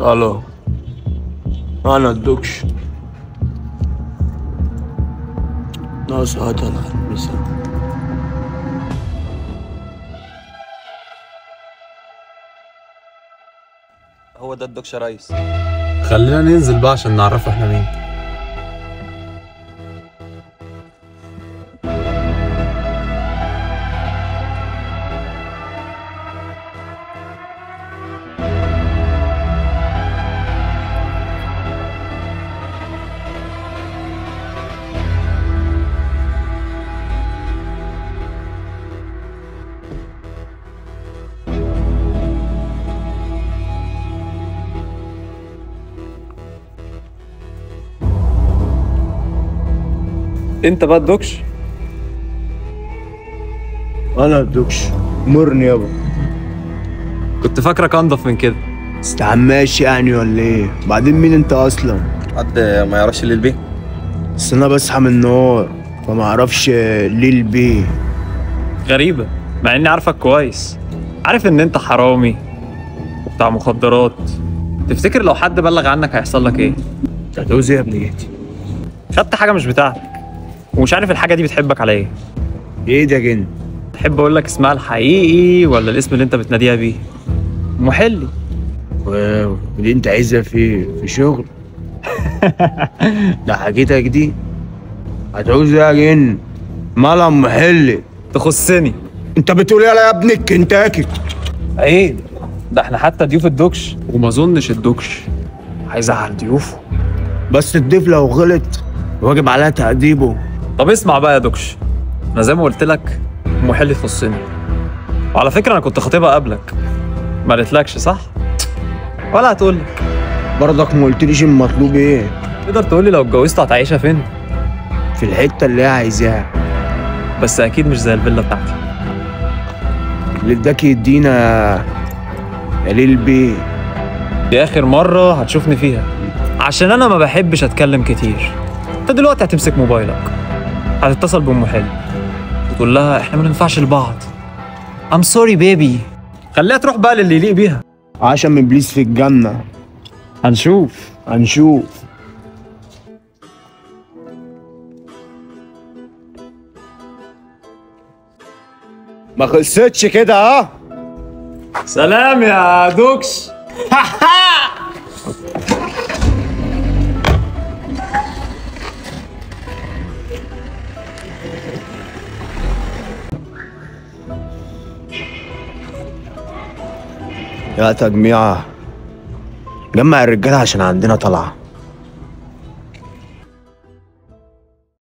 الو، انا الدكش. ناس هاتل مثلا. هو ده الدكش يا ريس. خلينا ننزل بقى عشان نعرفه احنا مين. انت بقى الدكش؟ انا الدكش. مرني يابا. كنت فاكرك انضف من كده. استعماش يعني ولا ايه؟ بعدين مين انت اصلا؟ حد ما يعرفش ليل بيه؟ بس انا بصحى من النار فما اعرفش ليل بيه. غريبة، مع اني عارفك كويس. عارف ان انت حرامي وبتاع مخدرات. تفتكر لو حد بلغ عنك هيحصل لك ايه؟ انت هتعوز ايه يا ابن جهتي؟ خدت حاجة مش بتاعتك ومش عارف الحاجة دي بتحبك على ايه. ايه ده يا جن؟ تحب اقول لك اسمها الحقيقي ولا الاسم اللي انت بتناديها بيه؟ محلي. واو، دي انت عايزها في شغل؟ ده حاجتك دي؟ هتعوز ايه يا جن؟ مالها ام محلي؟ تخصني. انت بتقول ايه يا ابن الكنتاكي؟ عيب، ده احنا حتى ضيوف الدكش، وما اظنش الدكش هيزعل ضيوفه. بس الضيف لو غلط واجب عليها تأديبه. طب اسمع بقى يا دكش، انا زي ما قلت لك محل يخصني، وعلى فكرة انا كنت خاطبها قبلك. ما قالتلكش صح؟ ولا هتقولك برضك. ما قلتليش المطلوب ايه؟ تقدر تقولي لو اتجوزت هتعيشها فين؟ في الحتة اللي هي عايزاها، بس اكيد مش زي الفيلا بتاعتي. اللي اداك يدينا يا ليل بيه. دي اخر مرة هتشوفني فيها، عشان انا ما بحبش اتكلم كتير. انت دلوقتي هتمسك موبايلك، هتتصل بام حلمي وتقول لها احنا ما ننفعش لبعض، I'm sorry baby. خليها تروح بقى للي يليق بيها. عشان من ابليس في الجنة. هنشوف هنشوف. ما خلصتش كده. ها، سلام يا دوكش. يا تجميعة، جمع الرجالة عشان عندنا طلعة.